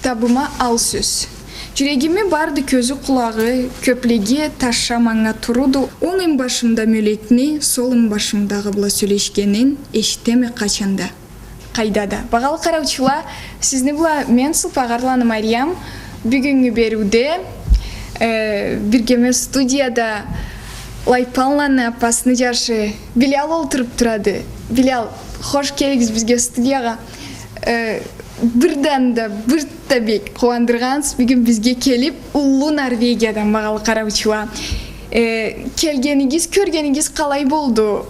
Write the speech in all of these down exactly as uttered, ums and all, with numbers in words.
Китабыма ал сёз. Джюрегими барды кёзю, къулагъы, кёплеге ташламаннга туруду. Онг башымда мёлекни, сол башымдагъы бла сёлешгенин эшитеме къачан да. Къайда да. Багъалы къараучула, сизни бла мен, Сылпагъарланы Мариям, бюгюннгю бериуде, э, биргеме студияда Лайпанланы апасыны джашы Билал олтуруб турады. Билал, хош келигиз бизге студиягъа. Э, бирден да, бир да бек къууандыргъансыз, бюгюн бизге келиб, уллу Норвегиядан, багъалы къараучула. Э, келгенигиз, кёргенигиз къалай болду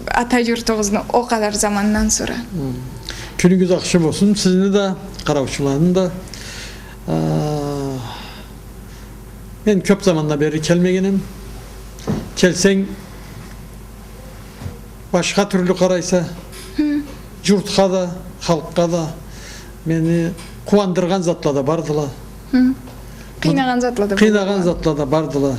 ата джуртугъузну о къадар замандан сора? Хм. Кюнюгюз ахшы болсун, сизни да, къараучуланы да. А, мен кёб замандан бери келмегенме. Келсенг, башха тюрлю къарайса, хы, джуртха да, халкъгъа да. Мени къууандыргъан затла да бардыла. Хы. Къыйнагъан затла да бардыла. Къыйнагъан затла да бардыла.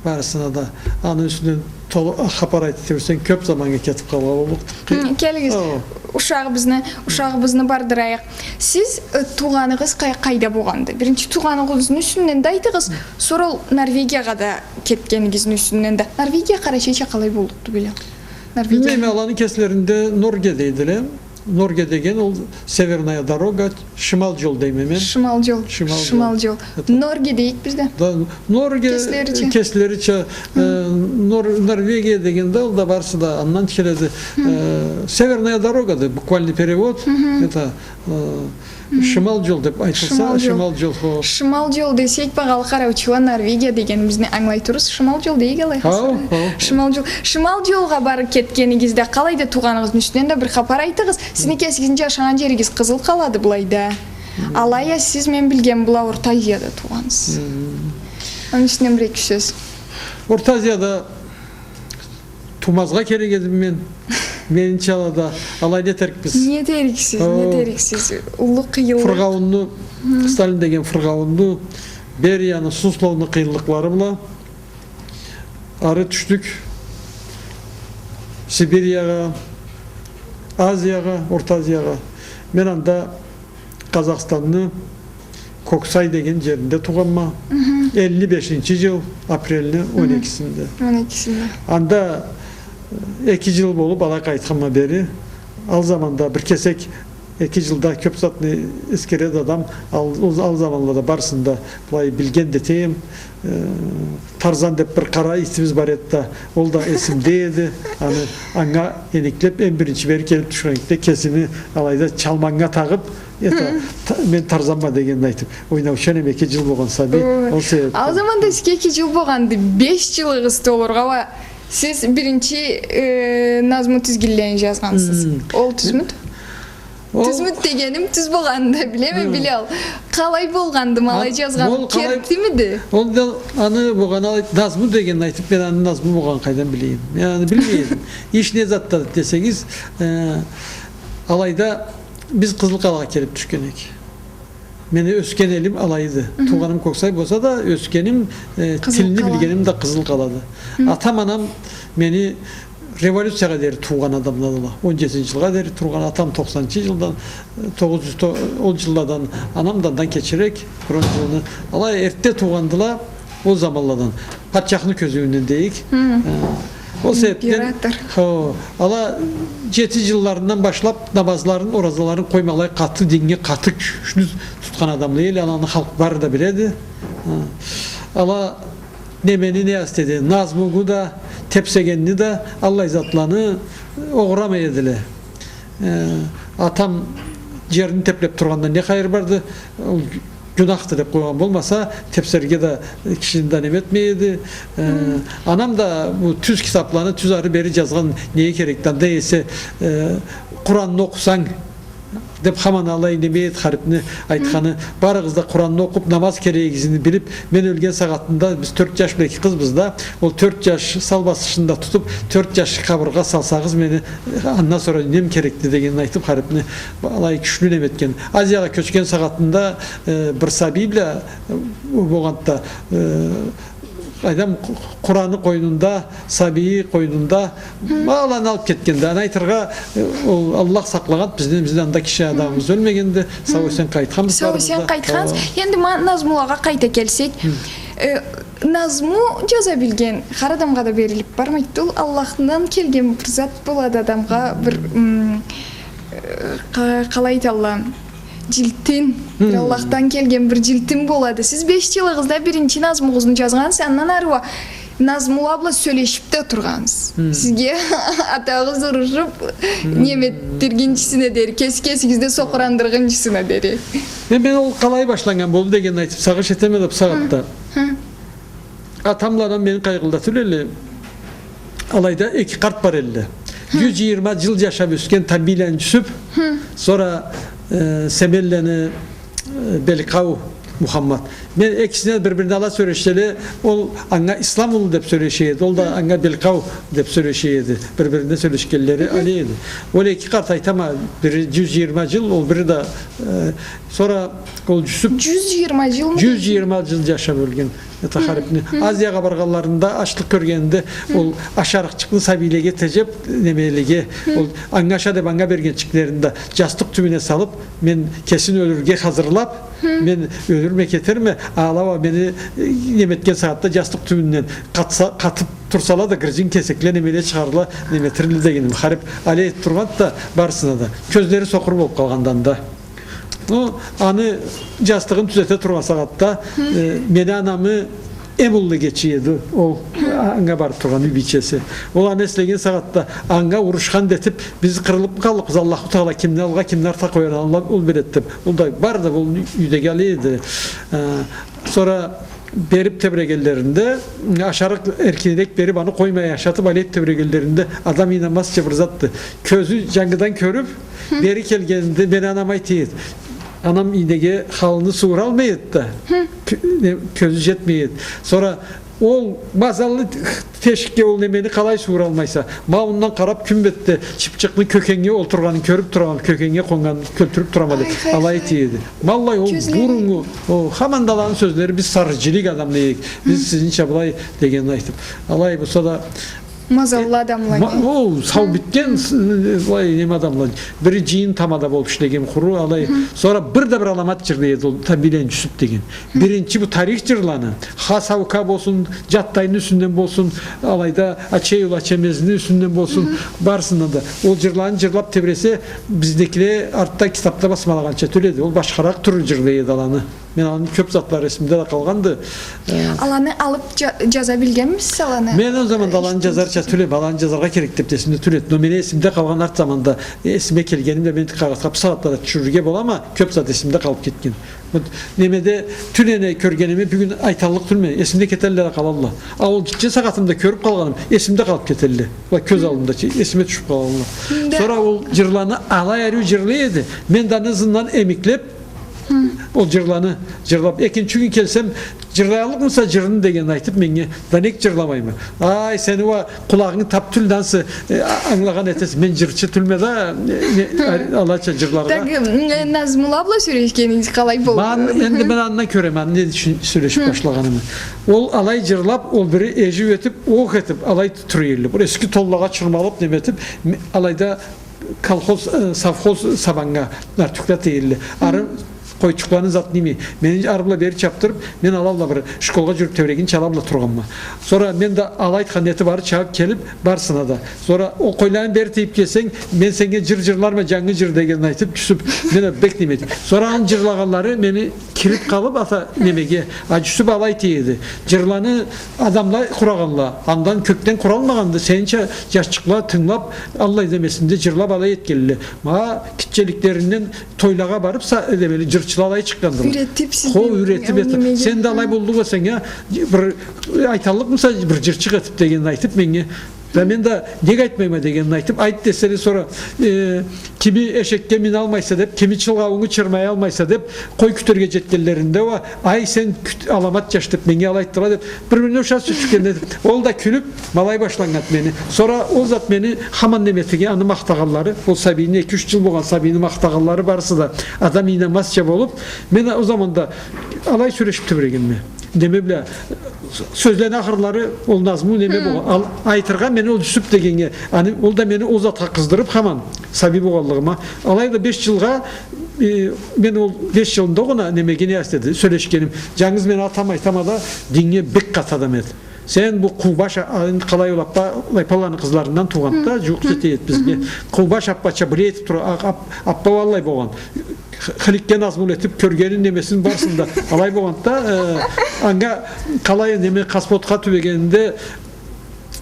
Барысына да. Аны юсюнден толу хапар айтыб тебресенг, кёб заманнга кетиб къалгъан боллукъду. Хы, келигиз. О. Ушагъыбызны, ушагъыбызны бардырайыкъ. Сиз, э, туугъаныгъыз къай-, къайда болгъанды? Биринчи туугъаныгъызны юсюнден да айтыгъыз, хы, сора ол Норвегиягъа да кетгенигизни юсюнден да. Норвегия къарачайча къалай боллукъду, Билал? Норвегия. Билмейме, аланы кеслеринде Норге дейдиле. Норге деген ол северная дорога, шимал джол дейме мен. Шимал джол. Шимал джол. Шимал джол. Это Норге дейик биз да. Да, Норге кеслерича. Кеслерича, э, Нор-, Норвегия дегенде ол да барысы да андан келеди. Хы. Э, северная дорогады, буквальный перевод. Хы-хы. Это, э, Хы. Шимал джол деб айтылса, шимал джол. Шимал джол, хо. Шимал джол десек, багъалы къараучула, Норвегия дегенибизни ангылай туругъуз. Шимал джол дейик алай. Хау, хасара. Хау. Шимал джол. Шимал джолгъа барыб кетгенигизде, къалайда туугъаныгъызны юсюнден да бир хапар айтыгъыз. Сизни кесигизни джашагъан джеригиз Къызыл къалады былайда. Хы. Алай а сиз, мен билгеним бла, Орта Азияда туугъансыз. Хы. Аны юсюнден бир-эки сёз. Орта Азияда Тумазгъа керек эдим мен. Менича алада, алай не этерикбиз? Не этериксиз, не этериксиз? Уллу къыйынлыкъ. Фыргъауунну, Сталин деген фыргъауунну, Берияны, Сусловну къыйынлыкълары бла ары тюшдюк Сибириягъа, Азиягъа, Орта Азиягъа. Мен анда Къазахстанны Коксай деген джеринде туугъанма. Элли бешинчи джыл апрелни он экисинде. Он экисинде. Анда, э, эки джыл болуб, алай къайтханма бери. Ал заманда бир кесек, эки джылда кёб затны эсгереди адам. Ал, ол, ал заманлада барысын да былай билген да этеме. Э, Тарзан деб бир къара итибиз бар эди да, ол да эсимде эди. Аны, анга эниклеб, эм биринчи бери келиб тюшгенликде, кесини алайда чалманнга тагъыб, это, та-, мен Тарзанма дегенин айтыб, ойнаучан эм, эки джыл болгъан сабий, ол себебден. Ал заманда сизге эки джыл болгъанды, беш джылыгъыз толургъа уа сиз биринчи, э, назму тизгинлени джазгъансыз. Ол тюзмюдю? Ол тюзмюдю дегеним, тюз болгъанын да билеме, Билал. Къалай болгъанды, алай джазгъан, кертимиди? Ол да аны болгъан, алай, назму дегенин айтыб, мен аны назму болгъанын къайдан билейим? Мен аны билмей эдим. Иш не затда десегиз, э, алайда биз Къызыл Къалагъа келиб тюшген эдик. Мени ёсген элим алайды. Туугъаным Коксай болса да, ёсгеним, э, тилни билгеним да Къызыл Къалады. Атам, анам мени революциягъа дери туугъан адамладыла. Он джетинчи джылгъа дери туугъан, атам токъсанынчы джылдан, э, тогъуз джюз то-, он джылладан, анам да андан кечирек, бир он джылны. Алай эртде туугъандыла ол заманладан. Патчахны кёзюуюнден дейик. Э, ол себебден, хо, ала джети джылларындан башлаб намазларын, оразаларын къоймай, алай къаты динни, къаты кючлю тутхан адамла эдиле, аланы халкъ бары да биледи. Э, ала немени не аст эди, назмуну да, тепсегенни да, аллай затланы огъурамай эдиле. Э, атам джерни теплеб тургъандан не хайыр барды? Ол гюнахды деб къойгъан болмаса, тепсерге да кишини да неме этмей эди. Э, анам да бу тюз китабланы тюз ары-бери джазгъан, неге керекди? Андан эсе, э, Къуранны окъусанг, деб хаман алай неме эди, Харипни айтханы, барыгъыз да Къуранны окъуб, намаз керегигизни билиб, мен ёлген сагъатында, биз тёрт джаш бла эки къызбыз да, ол тёрт джаш сал басышында тутуб, тёрт джаш къабыргъа салсагъыз мени, андан сора нем керекди дегенин айтыб, Харипни алай кючлю неме этген. Азиягъа кёчген сагъатында, э, бир сабий бла, э, болгъанды да, э, Адам къу-, къураны къойнунда, сабийи къойнунда, ма аланы алып кетгенди. Аны айтыргъа, э, ол Аллах сакълагъан, бизни, бизни анда киши адамыбыз ёлмегенди, сау-эсен къайтханбыз барыбыз да. Сау-эсен къайтханбыз. Ха. Энди ма назмулагъа къайта келсек, э, назму джаза билген хар адамгъа да берилип бармайды. Ол Аллахдан келген бир зат болады адамгъа, бир, м, э, къа-, къалай айталла, джилтин, бир Аллахдан келген бир джилтин болады. Сиз беш джылыгъызда биринчи назмугъузну джазгъансыз, андан ары уа назмула бла сёлешип да тургъансыз. Сизге атагъыз урушуп, неме этдиргинчисине дери, кеси кесигизде сокъурандыргъынчысына дери. Э, мен ол къалай башланнган болду дегенни айтып, сагъыш этеме да бу сагъатда. Атам бла анам мени къайгъылдатып элле. Алайда эки къарт бар элле. Джюз джыйырма джыл джашап ёсген Тамбийланы Джюсюп, сора, э, Семенланы, э, Белкъау Мухаммат. Мен экисине бир-бирине ала сёлешселе, ол анга Ислам улу деп сёлеше эди, ол да анга Белкъау деп сёлеше эди. Бир-бирине сёлешгенлери алай эди. Ол эки къарт, айтама, бири джюз джыйырма джыл, ол бири да, э, сора ол Джюсюп Джюз джыйырма джылмы? Джюз джыйырма джыл джашап ёлген. Это харип не. Азиягъа баргъанларында, ачлыкъ кёргенинде, ол ашарыкъчыкъны сабийлеге теджеп, немелеге, ол анга аша деп анга бергенчиклерин да джастыкъ тюбюне салып, мен кесин ёлюрге хазырлап, мен ёлюрме, кетерме, ала уа мени, э, неме этген сагъатда джастыкъ тюбюнден къатса-, къатып турсала да, гырджын кесекле, немеле чыгъарла, неме этерме дегеним. Харип алай этип тургъанды да барысына да. Кёзлери сокъур болуп къалгъанды анда. Ол аны джастыгъын тюзете тургъан сагъатда, э, мени анамы эм уллу эгечи эди ол, анга барып тургъан юй бийчеси. Ол аны эслеген сагъатда, анга урушхан да этип, биз къырылып къаллыкъбыз, Аллаху Тагъала кимни алгъа, кимни артха къоярын ол биледи деп. Ол да барды, ол юйдеги алай эди. Э, сора берип тебрегенлеринде, ашарыкъ эркинирек берип, аны къоймай ашатып, алай тебрегенлеринде, адам ийнанмазча бир затды. Кёзю джангыдан кёрюп, бери келгенинде, мени анам айта эди. Анам ийнеге халыны суууралмай эди да. Кё-, не, кёзю джетмей эди. Сора ол мазаллы тешикге ол немени къалай суууралмайса, ма мындан къарап, кюн бетде чыпчыкъны кёкеннге олтургъанын кёрюп турама, кёкеннге къоннганын кёлтюрюп турама деп, алай айта эди. Валлахи, ол буруннгу, о, хаманда аланы сёзлери, биз сарыджилык адамла эдик. Биз сизнича былай дегенин айтып. Алай болса да, мазаллы адамла. Ма-, о, сау битген, с-, былай неме адамла. Бири джыйын тамада болуп ишлеген къуру, алай. Сора бир да бир аламат джырлай эди ол Тамбийланы Джюсюп деген. Биринчи бу тарих джырланы, Хас Аука болсун, Джаттайны юсюнден болсун, алайда Ачей улу Ачемезни юсюнден болсун, барысындан да. Ол джырланы джырлап тебресе, биздекиле артда китапда басмалагъанча тюл эди. Ол башхаракъ тюрлю джырлай эди аланы. Мен аланы кёп затлары эсимде да къалгъанды. Э, аланы алып джа-, джаза билгенмисиз аланы? Мен ол заманда аланы джазарча тюл эдим, аланы джазаргъа керек деп да эсимде тюл эди. Но мени эсимде къалгъан арт заманда, э, эсиме келгеним да, мен къагъытха бусагъатда да тюшюрюрге бола, ама кёп зат эсимде къалып кетген. Вот, немеде, тюнене кёргеними бюгюн айталлыкъ тюлме, эсимде кетелле да къалалла. А ол гитче сагъатымда кёрюп къалгъаным эсимде къалып кетелле. Ва кёз аллымда, эсиме тюшюп къалалла. Сора ол джырланы алай ариу джырлай эди. Мен да аны ызындан эмиклеп, ол джырланы джырлап, экинчи кюн келсем, джырлаяллыкъмыса джырны дегенин айтып меннге, да нек джырламайма? Ай, сени уа къулагъынг тап тюлдю ансы, э, а-, ангылагъан этесе, мен джырчы тюлме да, э, не, а-, алайча джырларгъа. Так, э, назмула бла сёлешгенигиз къалай болду? Мен, энди мен андан кёреме, аны не ючюн сёлешип башлагъанымы. Ол алай джырлап, ол бири эжиу этип, ох этип, алай тура эди. Бир эски тонлагъа чырмалып, неме этип, ме-, алайда колхоз, э, совхоз сабаннга, артюкла тейилле. Ары къойчукъланы зат ними. Мени ары бла бери чапдырып, мен ала бла бир школгъа джюрюп тебрегинчи ала бла тургъанма. Сора мен да ала айтхан этип ары чабып келип, барысына да. Сора ол къойланы бери тийип келсенг, мен сеннге джыр джырларма, джангы джыр дегенин айтып, Джюсюп, мен а бек неме этип. Сора аны джырлагъанлары мени кирип къалып, ата немеге, а Джюсюп алай тиеди. Джырланы адамла къурагъанла, андан кёкден къуралмагъанды, сенича джашчыкъла тынгылап, аллай немесинде джырлап алай этгенле. Ма гитчеликлеринден тойлагъа барып, са-, немели, джырчыла алай чыкъгъандыла. Юретип сизге. Хо, юретип, ол этип. Немеге. Сен да алай болду бла сеннге, бир айталлыкъмыса, бир джырчыкъ этип дегенин айтып меннге. Да мен да, нек айтмайма дегенин айтып, айт деселе, сора, э, кими эшекге миналмайса деп, кими чылгъаунгу чырмаялмайса деп, къой кютерге джетгенлеринде уа, ай, сен кют-, аламат джаш деп, меннге алай айтдыла деп, бир-бирине ушар сюртюшгенле деп. Ол да кюлюп, ма алай башланнган мени. Сора ол зат мени хаман неме этерге, аны махтагъанлары, ол сабийни, эки-юч джыл болгъан сабийни махтагъанлары барысы да адам ийнанмазча болуп, мен ол заманда алай сёлешип тебрегенме. Неме бла, Сёзлени ахырлары ол назму неме болгъан. Ал, айтыргъа мени ол Джюсюп дегеннге, аны, ол да мени ол затха къыздырып хаман, сабий болгъанлыгъыма. Алай да беш джылгъа, э, мен ол беш джылында огъуна немеге не эс деди, сёлешгеним. Джангыз мен атам айтама да, диннге бек къаты адам эди. Сен бу Къууубаш, а, энди къалай ол аппа, Лайпаланы къызларындан туугъанды да, джууукъ эте эди бизге. Къууубаш аппача бир этип тура, а, ап-, аппа аллай болгъан. Х-, хыликке назмул этип, кёргенин, немесин барысын да алай болгъанды да, э, анга къалай, неме, Хасботха тюбегенинде,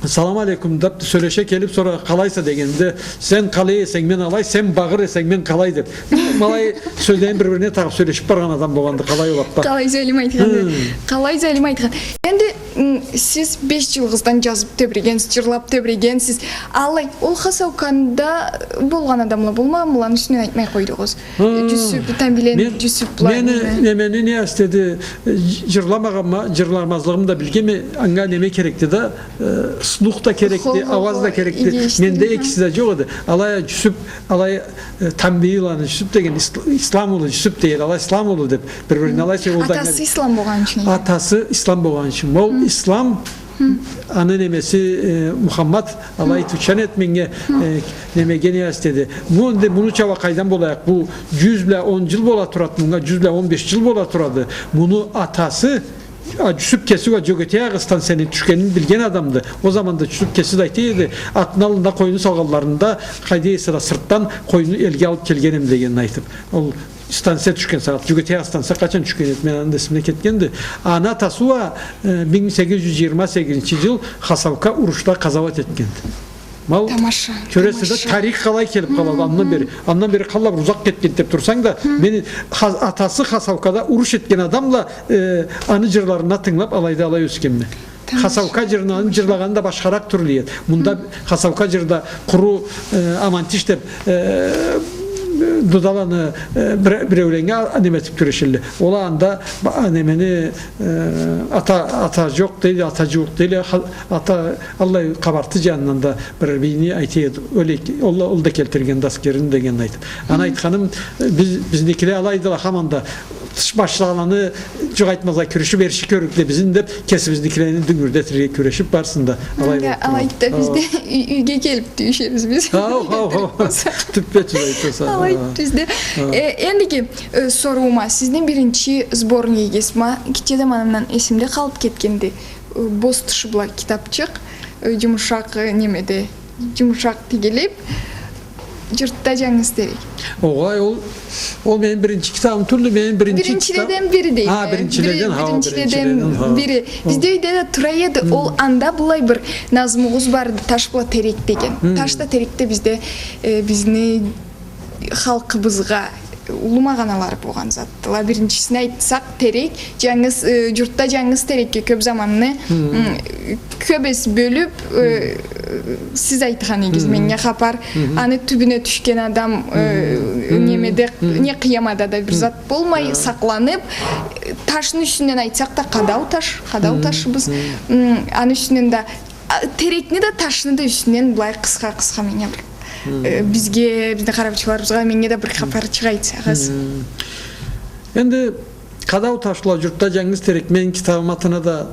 «Салам алейкум» деп сёлеше келип, сора «Къалайса?» дегенде, «Сен къалай эсенг, мен алай, сен багъыр эсенг, мен къалай», деп. Ма алай сёзлерин бир-бирине тагъып сёлешип баргъан адам болгъанды, къалай ол аппа. Къалай залим айтхан. Хы. Къалай залим айтхан. Энди, м, сиз беш джылыгъыздан джазып тебрегенсиз, джырлап тебрегенсиз. Алай, ол Хасауканда болгъан адамла болмагъанмыла, аны юсюнден айтмай къойдугъуз. Хы. Джюсюп, Тамбийлени Джюсюпла, мен, неме. Мени немени не эс деди, э, джырламагъанма, джырламазлыгъымы да билгенме, анга неме керекди да, э, слух да керекди, ауаз да керекди. Менде экиси да джокъ эди. Алай а Джюсюп, алай, э, Тамбийланы Джюсюп деген, Ис-, Ислам улу Джюсюп дейди, алай Ислам улу деп, бир-бирине алай сёлешеди. Атасы Ислам болгъан ючюн. Атасы Ислам болгъан ючюн. Ол Ислам, аны немеси, э, Мухаммад, алай айтыучан эди меннге, э, немеге не эс деди. Бу энди мунуча уа къайдан болайыкъ? Бу джюз бла он джыл бола турады, мынга джюз бла он беш джыл бола турады. Муну атасы, а, Джюсюп кеси уа Джёгетей Агъы станцияны тюшгенин билген адамды. Ол заманда Джюсюп кеси да айта эди, атны аллына къойну салгъанларында, къайда эсе да сыртдан къойну элге алып келгенем дегенин айтып. Ол станция тюшген сагъат, Джёгетей Агъы станция къачан тюшген эди, мен аны да эсимден кетгенди. Аны атасы уа, э, бир минг сегиз джюз джыйырма сегизинчи джыл Хасаука урушда къазауат этгенди. Ма ол тамаша, кёресе да, тамаша. Тарих къалай келип къалады андан бери. Андан бери къаллай бир узакъ кетген деп турсанг да, мени ха-, атасы Хасаукада уруш этген адамла, э, аны джырларына тынгылап, алайда алай ёсгенме. Тамаша. Хасаука джырын, аны джырлагъаны да башхаракъ тюрлю эди. Мында Хасаука джырда къуру, э, Амантиш деп, э, дудаланы, э, бире-, биреуленнге неме этип кюрешелле. Ол анда ба-, немени, э, ата, ата джокъ дейле, ата джууукъ дейле, ха-, ата аллай къабарты джанындан да бир бийни айта эди, ол эки, ол, ол да келтирген да аскерин дегенин айтып. Аны айтханым, э, биз, бизникиле алайдыла хаманда, тыш башхаланы джукъ айтмазгъа кюрешип, эриши кёрлюкле бизни деп, кесибизникилени дюнгюрдетирге кюрешип барысын да. Алай болуп турады. Алайды да, биз да ю-, юйге келип тюйюшебиз биз. Хау, хау, хау. Тюппе-тюз айтаса. Алайды бизде. Э, эндиги, э, соруума, сизни биринчи сборнигигиз, ма, гитче заманымдан эсимде къалып кетгенди. Э, бос тышы бла китапчыкъ, э, джумушакъ, э, немеде, джумушакъ тигилип, «Джуртда джангыз терек». Огъай, ол, ол мени биринчи китабым тюлдю, мени биринчи китаб-, биринчиледен бири дейме. Ха, биринчиледен, ха, биринчиледен бири. Бизде юйде да тура эди, ол анда былай бир назмугъуз барды, «Таш бла терек» деген. Таш да, терек да бизде, э, бизни халкъыбызгъа уллу магъаналары болгъан затдыла. Биринчисин айтсакъ, терек, джангыз, э, «Джуртда джангыз терекге» кёп заманны, м, кёп эс бёлюп, э, сиз айтханыгъыз, меннге хапар, аны тюбюне тюшген адам, э, немеде, не къыямада да бир зат болмай, сакъланып, э, ташны юсюнден айтсакъ да, къадау таш, къадау ташыбыз, м, аны юсюнден да, а, терекни да, ташны да юсюнден былай къысха-къысха меннге бир, э, бизге, бизни къараучуларыбызгъа, меннге да бир хапарчыкъ айтсагъыз. Энди «Къадау таш бла джуртда джангыз терек» мени китабым атына да,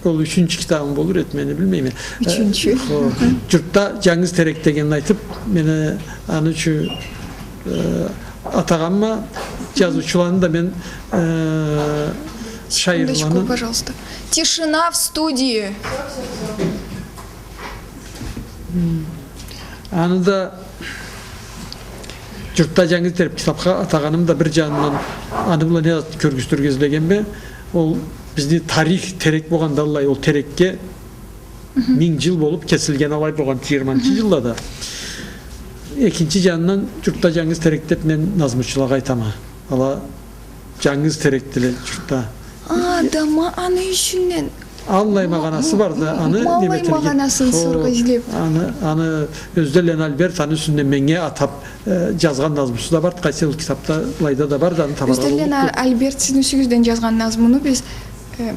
ол ючюнчю китабым болур эди, мени билмейме. Э, ючюнчю. Хо, «Джуртда джангыз терек» дегенин айтып, мени аны ючюн, э, атагъанма, джазыучуланы да мен, э, шаирланы. Секундочку, пожалуйста. Тишина в студии. М. Аны да «Джуртда джангыз терек» китапха атагъаным да бир джанындан, аны бла не зат кёргюзтюрге излегенме, ол бизни тарих терек болгъанда, аллай, ол терекге минг джыл болуп кесилген алай болгъан джыйырманчы джыллада. Экинчи джанындан «Джуртда джангыз терек» деп мен назмучулагъа айтама. Ала джангыз терекдиле джуртда. А, да ма аны ючюнден. Аллай магъанасы барды, аны неме этерге. Ма аллай магъанасын соргъа излеп. Аны, аны Ёзденланы Альберт аны юсюнден меннге атап, э, джазгъан назмусу да барды, къайсы ол китапда, былайда да барды, аны табаргъа боллукъду. Ёзденланы Альберт сизни юсюгюзден джазгъан назмуну биз, э,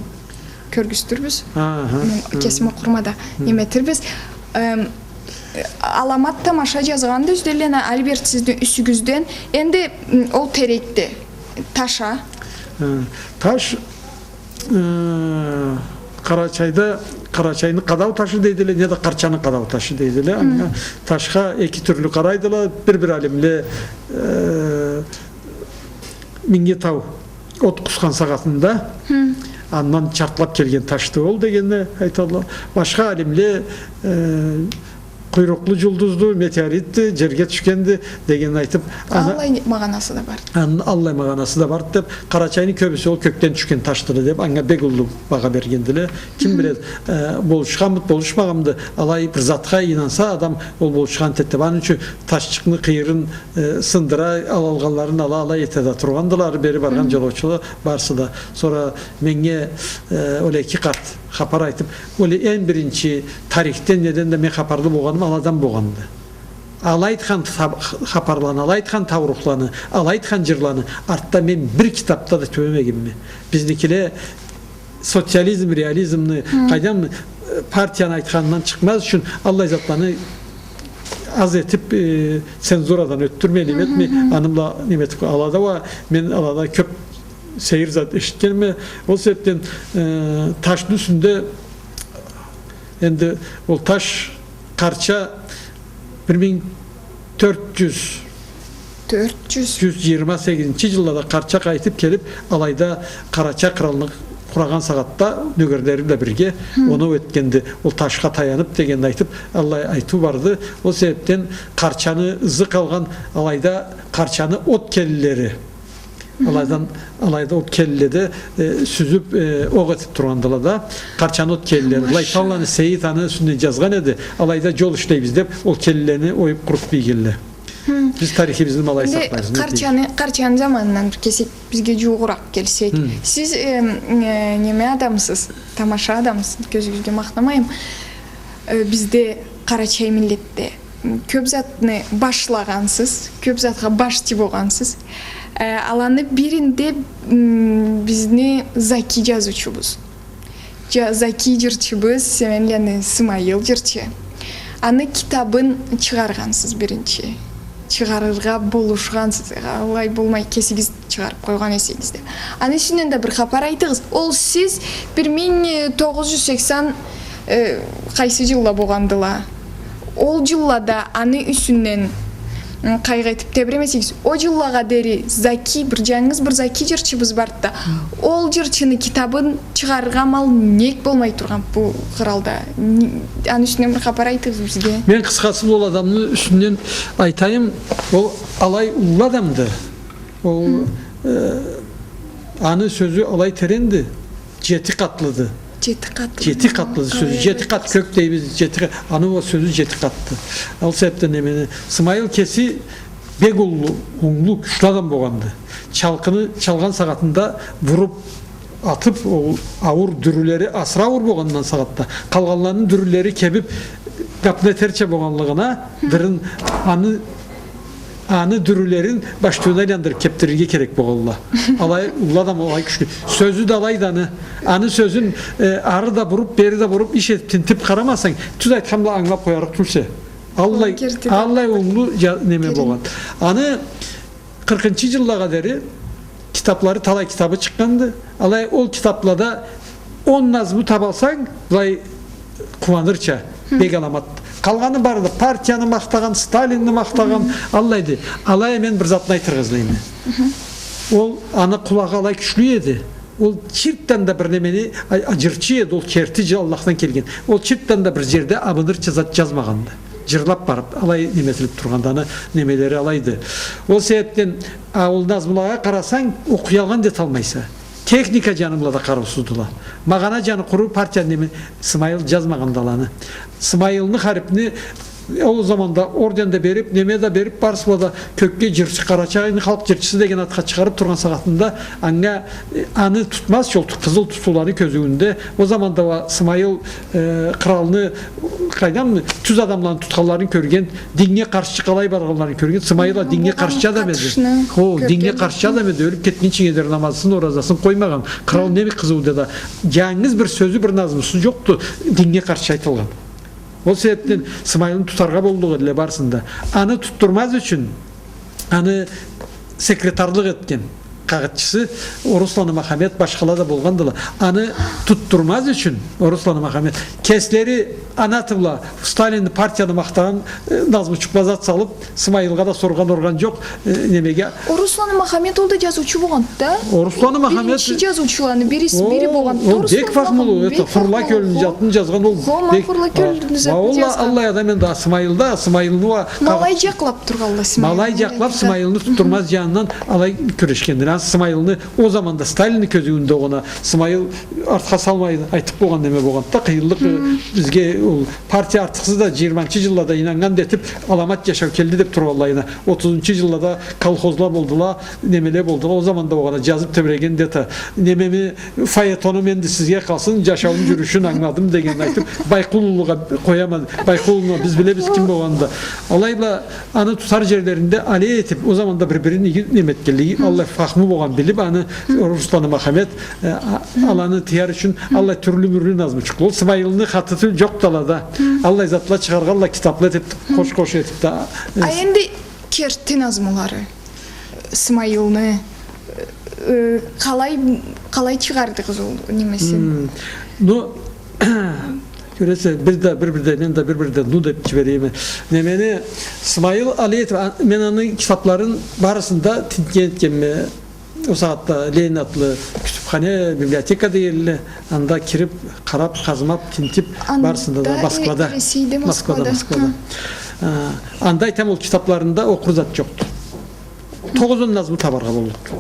кёргюзтюрбюз. Аха. Мен кесим окъурма да, неме этербиз. Эм, аламат тамаша джазгъанды Ёзденланы Альберт сизни юсюгюзден. Энди, м, ол терекди. Таш а? Э, таш, э, Къарачайда Къарачайны къадау ташы дейдиле, неда Къарчаны къадау ташы дейдиле. Хы. Анга ташха эки тюрлю къарайдыла. Бир-бир алимле, э, Минги тау от къусхан сагъатында, хы, андан чартлап келген ташды ол дегенни айтадыла. Башха алимле, э, къуйрукълу джулдузду, метеоритди, джерге тюшгенди дегенни айтып, аны аллай магъанасы да бар. Аны аллай магъанасы да бар деп, Къарачайны кёбюсю ол кёкден тюшген ташдыла деп, анга бек уллу багъа бергендиле. Ким биледи, э, болушханмыды, болушмагъанмыды, алай бир затха ийнанса адам, ол болушхан этеди деп. Аны ючюн ташчыкъны къыйырын, э, сындыра, алалгъанларын ала, алай эте да тургъандыла бери баргъан джолоучула барысы да. Сора меннге, э, ол эки къарт хапар айтып, ол эм биринчи тарихден, неден да мен хапарлы болгъаным аладан болгъанды. Ала айтхан хап-, хапарланы, ала айтхан таурухланы, ала айтхан джырланы артда мен бир китапда да тюбемегенме. Бизникиле социализм, реализмни, хы, къайдам, э, партияны айтханындан чыкъмаз ючюн аллай затланы аз этип, э, цензурадан ётдюрмей, неме этмей, хы, хы, аны бла неме этип, алада уа, мен алада кёп сейир зат эшитгенме. Ол себепден, э, ташны юсюнде, энди ол таш Къарча бир минг тёрт джюз, тёрт джюз, джюз джыйырма сегизинчи джыллада Къарча къайтып келип, алайда Къарача къралны къурагъан сагъатда нёгерлери бла бирге, хы, оноу этгенди, ол ташха таянып дегенни айтып, аллай айтыу барды. Ол себепден Къарчаны ызы къалгъан, алайда Къарчаны от келинлери. Алайдан, алайда ол келинледе, э, сюзюп, э, окъ этип тургъандыла да, Къарчаны ол келинлери. Былай Талланы Сейит аны юсюнден джазгъан эди, алайда джол ишлейбиз деп, ол келинлени оюп къуруп бийгенле. Хы. Биз тарихибизни ма алай сакълайбыз, не дейсиз? Къарчаны, Къарчаны заманындан бир кесек бизге джууукъуракъ келсек. Хы. Сиз, э, э, неме адамсыз, тамаша адамсыз, кёзюгюзге махтамайым. Э, бизде, къарачай миллетде, кёп затны башлагъансыз, кёп затха башчы болгъансыз. Э, аланы биринде, м, бизни Заки джазыучубуз. Джа-, Заки джырчыбыз, Семенланы Сымайыл джырчы. Аны китабын чыгъаргъансыз биринчи. Чыгъарыргъа болушхансыз. Алай болмай, кесигиз чыгъарып къойгъан эсегиз да. Аны юсюнден да бир хапар айтыгъыз. Ол сиз бир минг тогъуз джюз сексен, э, къайсы джылла болгъандыла? Ол джыллада аны юсюнден, м, къайгъы этип тебиремесегиз, ол джыллагъа дери Заки, бир джангыз бир Заки джырчыбыз барды да, ол джырчыны китабын чыгъарыргъа амал нек болмай тургъан бу къралда? Ни-, аны юсюнден бир хапар айтыгъыз бизге. Мен къысхасы ол адамны юсюнден айтайым, ол алай уллу адамды. Ол, э, аны сёзю алай теренди, джети къатлыды. Джети къатлы. Джети къатлыды сёзю. Алай, джети къат кёк дейбиз, джети къат. Аны ол сёзю джети къатды. Ол себепден немени, Сымайыл кеси бек уллу, онглу, кючлю адам болгъанды. Чалкъыны чалгъан сагъатында вуруп, атып, ол ауур дюрюлери, асыры ауур болгъандан сагъатда, къалгъанларыны дюрюлери кебип, гапны этерча болгъанлыгъына, дырын, аны, аны дюрюлерин баш тёбен айландырып кебдирирге керек болгъанла. Алай, уллу адам алай кючлю. Сёзю да алайды аны. Аны сёзюн, э, ары да буруп, бери да буруп, иш этип, тинтип къарамасанг, тюз айтхан бла ангылап къоярыкъ тюлсе. Аллай, аллай онглу джа-, неме болгъан. Аны къыркъынчы джыллагъа дери китаплары, талай китабы чыкъгъанды. Алай ол китаплада он назму табалсанг, былай къууанырча, бек аламат. Къалгъаны бары да партияны махтагъан, Сталинни махтагъан, аллайды. Алай мен бир затны айтыргъа излейме. Ол аны къулагъы алай кючлю эди. Ол чыртдан да бир немени, а, а, джырчы эди, ол керти джыр, Аллахдан келген. Ол чыртдан да бир джерде абынырча зат джазмагъанды. Джырлап барып, алай неме этилип тургъанды, аны немелери алайды. Ол себепден, а, ол назмулагъа къарасанг, окъуялгъан да эталмайса. Техника джаны бла да къарыусуздула. Магъана джаны къуру партия неме, Сымайыл джазмагъанды аланы. Сымайылны харипни Ол заманда орден да берип, неме да берип, барысы бла да кёкге джырчы, Къарачайны халкъ джырчысы деген атха чыгъарып тургъан сагъатында анга, э, аны тутмазча, ол къызыл тутууланы кёзюуюнде, ол заманда уа Сымайыл, э, къралны, къайдам, тюз адамланы тутханларын кёрген, диннге къаршчы къалай баргъанларын кёрген, Сымайыл а диннге къаршчы адам эди. Хо, диннге къаршчы адам эди, ёлюп кетгинчиге дери намазысын, оразасын къоймагъан. Кърал не бир къызыу да, джангыз бир сёзю, бир назмусу джокъду диннге къаршчы айтылгъан. Ол себепден Сымайылны тутаргъа боллукъ эдиле барысын да. Аны тутдурмаз ючюн аны секретарлыкъ этген. къагъытчысы Орусланы Махамет, башхала да болгъандыла. Аны тутдурмаз ючюн Орусланы Махамет кеслери анаты бла Сталинни, партияны махтагъан, э, назмучукъла зат салып, Сымайылгъа да соргъан-оргъан джокъ, э, немеге. Орусланы Махамет ол да джазыучу болгъанды да. Орусланы Махамет биринчи джазыучуланы бириси, бири болгъанды. О, бек фахмулу, это, Фурла кёлюню затын джазгъан ол. Хо, ма Фурла кёлюню затын джазгъан. Аллай адам энди Сымайылда, Сымайылны уа Малай джакълап тургъанла Сымайылны. Малай джакълап Сымайылны тутдурмаз джанындан алай кюрешгендиле. Ансы Сымайылны ол заманда Сталинни кёзюуюнде огъуна Сымайыл артха салмай айтып болгъан неме болгъанды да, къыйынлыкъ, э, бизге ол партия артыкъсыз да джыйырманчы джыллада ийнаннган да этип, аламат джашау келди деп тургъанлайына. Отузунчу джыллада колхозла болдула, немеле болдула. Ол заманда огъуна джазып тебреген да эте. Немеми, фаэтонум энди сизге къалсын, джашауум джюрюшюн ангыладым дегенин айтып, Байкъулулугъа къояма, Байкъулулуну биз билебиз ким болгъанын да. Алай бла аны тутар джерлеринде алай этип, ол заманда бир-бирин иги неме этгенле, аллай фахму болгъан билип, аны Орусланы Махамет, э, а-, аланы тыяр ючюн аллай тюрлю-мюрлю назмучукъла. Ол Сымайылны хаты тюл джокъду алада. Аллай затла чыгъаргъанла, китапла этип, къош-къош этип да, э, А энди керти назмулары, Сымайылны, э, къалай, къалай чыгъардыгъыз ол немесин? Хм. Ну, кёресе, бир да, бир-бирде, мен да бир-бирде, ну, деп джиберейим. Немени, Сымайыл Алиев, а, мен аны китапларын барысын да тинтген этгенме, ол сагъатда Ленин атлы кютюбхана, библиотека дейдиле, анда кирип, къарап, къазмап, тинтип, барысын да, Москвада. Москвада, Москвада. А, анда айтама, ол китапларында окъур зат джокъду. Тогъуз-он назму табаргъа боллукъду.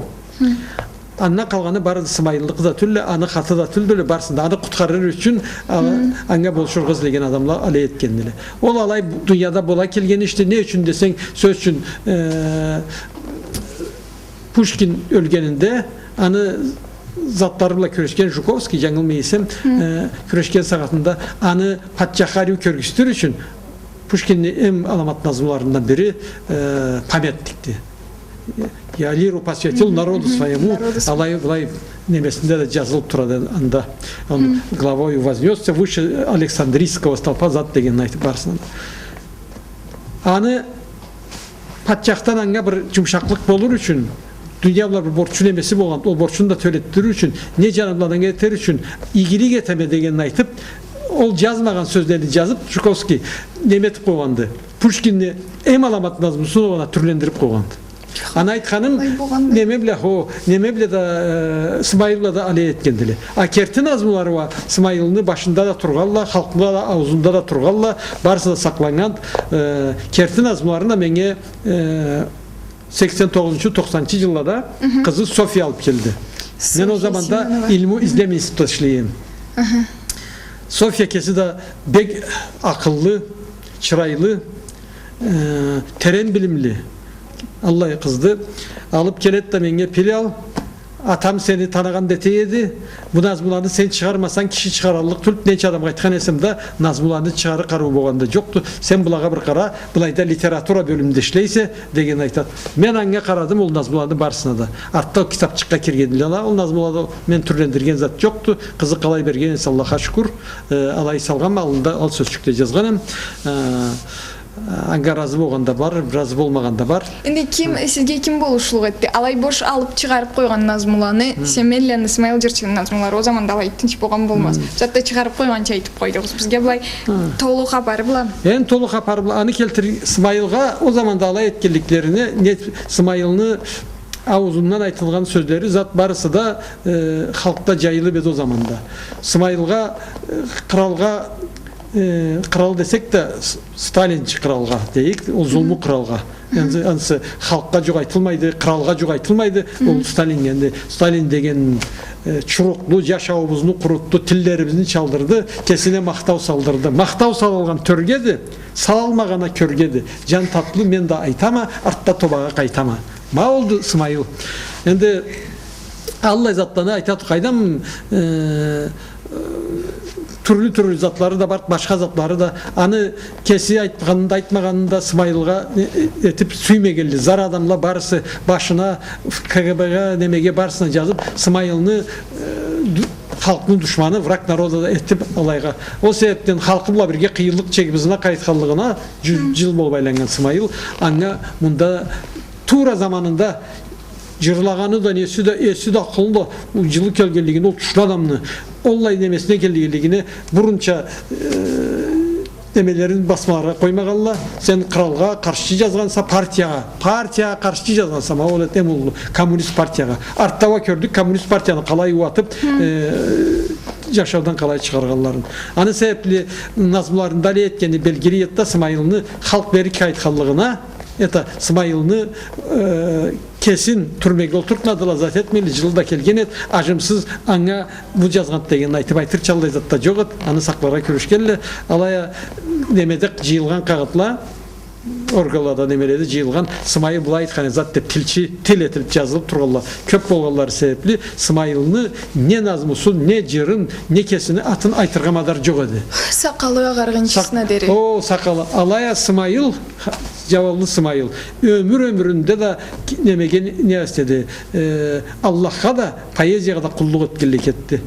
Андан къалгъаны бары да Сымайылныкъы да тюлдюле, аны хаты да тюлдюле, барысын да аны къутхарыр ючюн, а, анга болушургъа излеген адамла алай этгендиле. Ол алай бу дунияда бола келген ишди. Не ючюн десенг, сёз ючюн, э, Пушкин ёлгенинде аны затлары бла кюрешген Жуковский, джангылмай эсем, э, кюрешген сагъатында аны патчахха ариу кёргюзтюр ючюн Пушкинни эм аламат назмуларындан бири, э, «Памятник»ди. «Я лиру посвятил народу своему», алай-былай немесинде да джазылып турады анда. Он главою вознёсся выше Александрийского столпа, зат дегенин айтып барысын. Аны патчахдан анга бир джумшакълыкъ болур ючюн, дуния бла бир борчу немеси болгъан, ол борчун да тёлетдирир ючюн, не джаны бла да этер ючюн, игилик этеме дегенин айтып, ол джазмагъан сёзлени джазып, Жуковский неме этип къойгъанды. Пушкинни эм аламат назмусун огъуна тюрлендирип къойгъанды. Аны айтханым, неме бла, хо, неме бла да, э, Сымайыл бла да алай этгендиле. А керти назмулары уа Сымайылны башында да тургъанла, халкъны да ауузунда да тургъанла, барысы да сакъланнган, э, керти назмуларын да меннге, э, сексен тогъузунчу, токъсанынчы джыллада къызы Софья алып келди. Мен ол заманда илму излем институтда ишлей эдим. Софья кеси да бек акъыллы, чырайлы, э, терен билимли, аллай къызды. Алып келеди да меннге: «Пилал, атам сени таныгъан да эте эди. Бу назмуланы сен чыгъармасанг, киши чыгъараллыкъ тюлдю. Ненча адамгъа айтхан эсем да, назмуланы чыгъарыр къарыуу болгъан да джокъду. Сен былагъа бир къара, былайда литература бёлюмюнде ишлейсе», — дегенин айтады. Мен анга къарадым ол назмуланы барысына да. Артда ол китапчыкъгъа киргендиле ала ол назмулада, мен тюрлендирген зат джокъду. Къызы къалай берген эсе, Аллахха шукур, э, алай салгъанма, аллында ал сёзчюкде джазгъанем. Э, анга разы болгъан да бар, разы болмагъан да бар. Энди ким, сизге ким болушлукъ этди? Алай бош алып чыгъарып къойгъан назмуланы, Семенланы, Сымайыл джырчыны назмулары ол заманда алай тынч болгъан болмаз. Затда чыгъарып къойгъанча айтып къойдугъуз. Бизге былай толу хапары бла. Эм толу хапары бла. Аны келтир, Сымайылгъа ол заманда алай этгенликлерине, не, Сымайылны ауузундан айтылгъан сёзлери, зат барысы да, э, халкъда джайылып эди ол заманда. Сымайылгъа, э, къралгъа, э, кърал десек да, С-, Сталинчи къралгъа дейик, ол зулму къралгъа. Ансы, ансы халкъгъа джукъ айтылмайды, къралгъа джукъ айтылмайды, ол Сталиннге, энди Сталин деген, э, чурукълу, джашауубузну къурутду, тиллерибизни чалдырды, кесине махтау салдырды. Махтау салалгъан тёргеди, салалмагъан а кёргеди. Джан татлы, мен да айтама, артда тобагъа къайтама. Ма олду Сымайыл. Энди аллай затланы айтады, къайдам, э, тюрлю-тюрлю затлары да бар, башха затлары да. Аны кеси айтханын да, айтмагъанын да Сымайылгъа, э, этип сюймегенле. Зар адамла барысы башына, К Г Б-ге, немеге, барысына джазып, Сымайылны, э, ду-, халкъны душманы, враг народа да этип алайгъа. Ол себепден халкъы бла бирге къыйынлыкъ чегип ызына къайтханлыгъына джюз джыл болуп айланнган Сымайыл. Анга мында туура заманында Джырлагъаны да, неси да, эси да, акъылы да, ол джылы келгенлигине, ол тюшлю адамны, аллай немесине келгенлигине, бурунча, э, немелерин басмаларгъа къоймагъанла. Сен къралгъа къаршчы джазгъанса, партиягъа, партиягъа къаршчы джазгъанса, ма ол эт эм уллу, коммунист партиягъа. Артда уа кёрдюк, коммунист партияны къалай ууатыб, э, джашаудан къалай чыгъаргъанларын. Аны себебли назмуларында алай этгени белгили эди да, Сымайылны халкъ бери айтханлыгъына, это, Сымайылны, э, кесин тюрмеге олтуртмадыла, зат этмейли, джылы да келген эд, аджымсыз анга бу джазгъанды дегенин айтыб айтырча аллай зат да джокъ эд, аны сакъларгъа кюрешгенле, алай а немеде джыйылгъан къагъытла, органлада, немеледе джыйылгъан, Сымайыл былай айтхан эди зат деб тилчи, тил этилиб джазылыб тургъанла кёб болгъанлары себебли, Сымайылны не назмусун, не джырын, не кесини атын айтыргъа мадар джокъ эди. Сакъалы агъаргъынчысына дери. О, сакъалы. Алай а Сымайыл, Джабаллы Сымайыл ёмюр-ёмюрюнде да ки-, немеге не, не эт эди, э, Аллахха да, поэзиягъа да къуллукъ этгенлей кетди.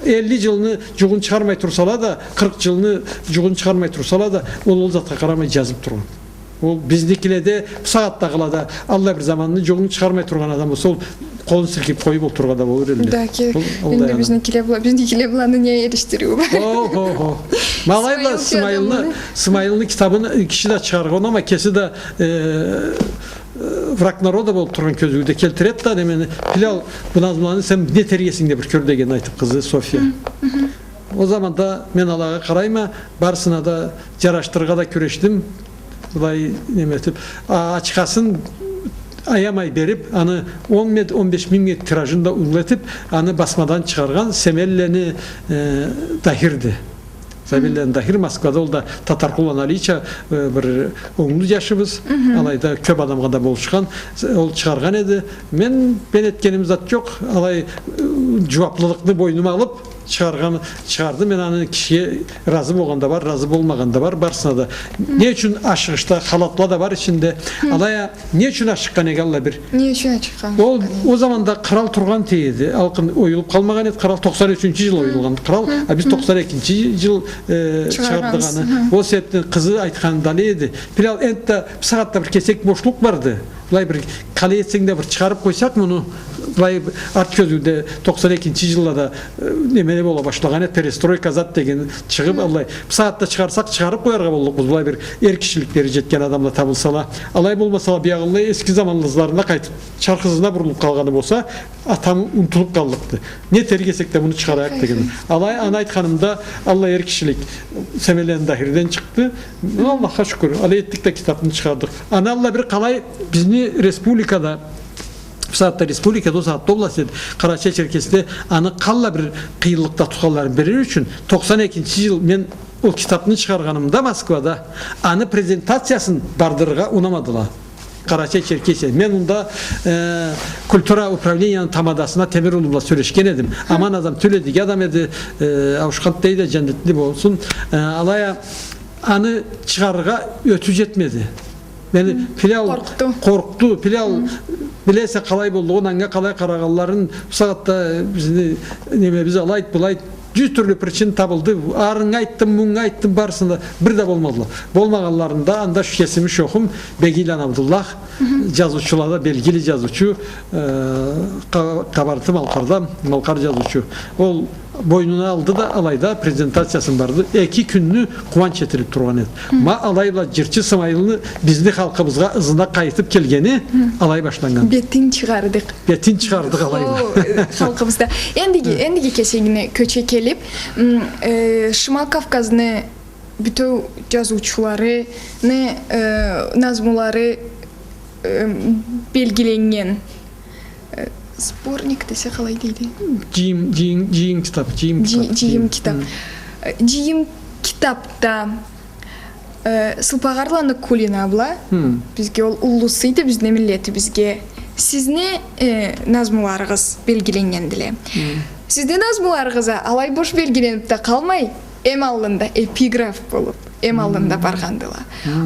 Элли джылны джугъун чыгъармай турсала да, къыркъ джылны джугъун чыгъармай турсала да, ол, ол затха къарамай джазыб тургъан. Ол бизникиледе, бусагъатдагъылада, аллай бир заманны джугъун чыгъармай тургъан адам болса, ол къолун силкиб къоюб олтурургъа да болур эди. Да, ки, ол, ол энди да бизникиле бла-, бизникиле быланы не эришдириу? О, о, о. Ма алай бла Сымайыл Сымайылны, Сымайылны китабын киши да чыгъаргъан, ама кеси да, э, э, враг народа болуб тургъан кёзюуде келтиреди да, немени, Пилал, бу назмуланы сен не этергесинг да бир кёр дегенин айтыб къызы София. Ол заманда мен алагъа къарайма, барысына да джарашдырыргъа да кюрешдим. Былай неме этиб, а, ачхасын аямай бериб, аны он минг, он беш минг тиражын да уллу этиб, аны басмадан чыгъаргъан Семенлени, э, Дахирди. Семенлени Дахир Москвада, ол да Татаркъулланы алайча, э, бир онглу джашыбыз, алайда кёб адамгъа да болушхан, ол чыгъаргъан эди. Мен, мен этгеним зат джокъ, алай, э, джууаблылыкъны бойнума алыб, чыгъаргъан, чыгъарды. Мен аны кишиге разы болгъан да бар, разы болмагъан да бар, барысына да. Не ючюн ашыгъышда халатла да бар ичинде. Алай а, не ючюн ашыкъгъан эди алай бир? Не ючюн ашыкъгъан? Ол, ол заманда кърал тургъан тюйюл эди. Алкъын оюлуб къалмагъан эди кърал, токъсан ючюнчю джыл оюлгъан кърал. А биз токъсан экинчи джыл, э, чыгъардыкъ аны. Ол себебден къызы айтханы да алай эди. Пилал, энтда бусагъатда бир кесек бошлукъ барды. Былай бир къалай этсенг да бир чыгъарыб къойсакъ муну, былай арт кёзюуде токъсан экинчи джыллада, э, неме бола башлагъан эди, перестройка зат деген чыгъыб, аллай. Бусагъатда чыгъарсакъ, чыгъарыб къояргъа боллукъбуз, былай бир эр кишиликлери джетген адамла табылсала. Алай болмасала, биягъылай эски заманлы ызларына къайтыб, чарх ызына бурулуб къалгъаны болса, атам унутулуб къаллыкъды. Не этерик эсек да муну чыгъарайыкъ деген. Алай, аны айтханымда, аллай эр кишилик Семенлени Дахирден чыкъды. Аллахха шукур, алай этдик да китабны чыгъардыкъ. Аны аллай бир къалай бизни республикада, бусагъатда республикада, ол сагъатда область эди, Къарачай-Черкесде аны къаллай бир къыйынлыкъда тутханларын билир ючюн, токъсан экинчи джыл мен ол китабны чыгъаргъанымда Москвада, аны презентациясын бардырыргъа унамадыла. Къарачай-Черкесия. Мен онда, э, культура управленияны тамадасына Темир улу бла сёлешген эдим. Аман адам тюл эди, иги адам эди, э, ауушхан да эди, джаннетли болсун. Э, алай а, аны чыгъарыргъа ётюу джетмеди. Мени Пилал къоркъду. Къоркъду, Пилал, билесе къалай боллугъун, анга къалай къарагъанларын, бусагъатда бизни немебиз алайды, былайды, джюз тюрлю причин табылды. Анга айтдым, мунга айтдым, барысына да бир да болмадыла. Болмагъанларында анда шу кесими шохум, Бегийланы Абдуллах, джазыучулада белгили джазыучу, э, Къа-, Къабарты-Малкъарда, малкъар джазыучу. Ол бойнуна алды да, алайда презентациясын барды. Эки кюнню къууанч этилиб тургъан эди. Ма алай бла джырчы Сымайылны бизни халкъыбызгъа ызына къайтыб келгени алай башланнган. Бетин чыгъардыкъ. Бетин чыгъардыкъ алай бла. О, э, халкъыбызда. Эндиги, эндиги кесегине кёче келиб, м, э, Шимал Кавказны бютеу джазыучуларыны, э, назмулары, э, белгиленнген, э, сборник десе къалай дейди? Джыйым, джыйым, джыйым китаб, джыйым китаб. Джы-, джыйым китаб. Э, джыйым китабда, э, Сылпагъарланы Кулина бла, бизге ол уллусу эди, бизни миллетибизге. Сизни, э, назмуларыгъыз белгиленнгендиле. Сизни назмуларыгъыз а алай бош белгилениб да къалмай, эм аллында эпиграф болуб, эм аллында баргъандыла.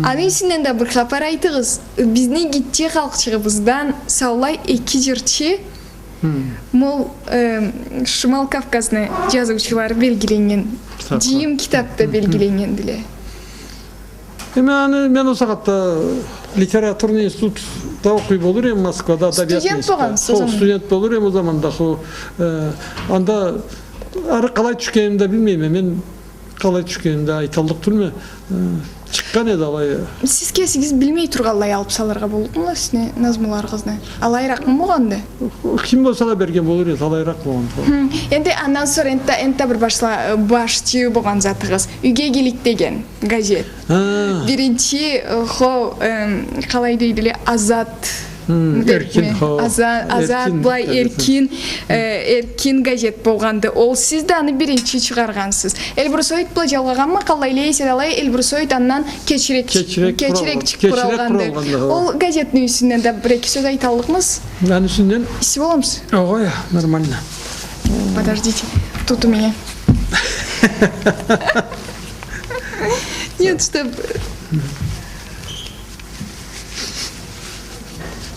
Аны юсюнден да бир хапар айтыгъыз. Бизни гитче халкъчыгъыбыздан саулай эки джырчы, ма ол, э, Шимал Кавказны джазыучулары белгиленнген, джыйым китабда белгиленнгендиле. Эм аны мен ол сагъатда литературный институтда окъуй болур эм, Москвада адабият институтда. Студент болгъансыз о заман? Хо, студент болур эм ол заманда, хо, э, анда ары къалай тюшгенимни да билмейме, мен къалай тюшгенимни да айталлыкъ тюлме, э, чыкъгъан эди алай. Сиз кесигиз билмей тургъанлай алып салыргъа боллукъмула сизни назмуларыгъызны? Алайыракъмы болгъанды? Ким болса да берген болур эди, алайыракъ болгъанды. Хы, энди андан сора энтда, энтда бир башла-, башчы болгъан затыгъыз. «Юйге игилик» деген газет. Ха. Биринчи, э, хо, эм, къалай дейдиле, азат, хы, эркин, хо. Аза-, азат, эркин, былай, эркин, э, эркин газет болгъанды. Ол сиз да аны биринчи чыгъаргъансыз. «Эльбрусоид» бла жалгъагъанмы, къаллайла эсе да алай, «Эльбрусоид» андан кечирек, кечирек кечирек къуралгъан-, чыкъ-, кечирек къуралгъанды. Къуралгъанды, хо. Ол газетни юсюнден да бир-эки сёз айталлыкъмыз? Аны юсюнден? Иси боламысыз? Огъай, нормально. Подождите, тут у меня. Нет, чтоб...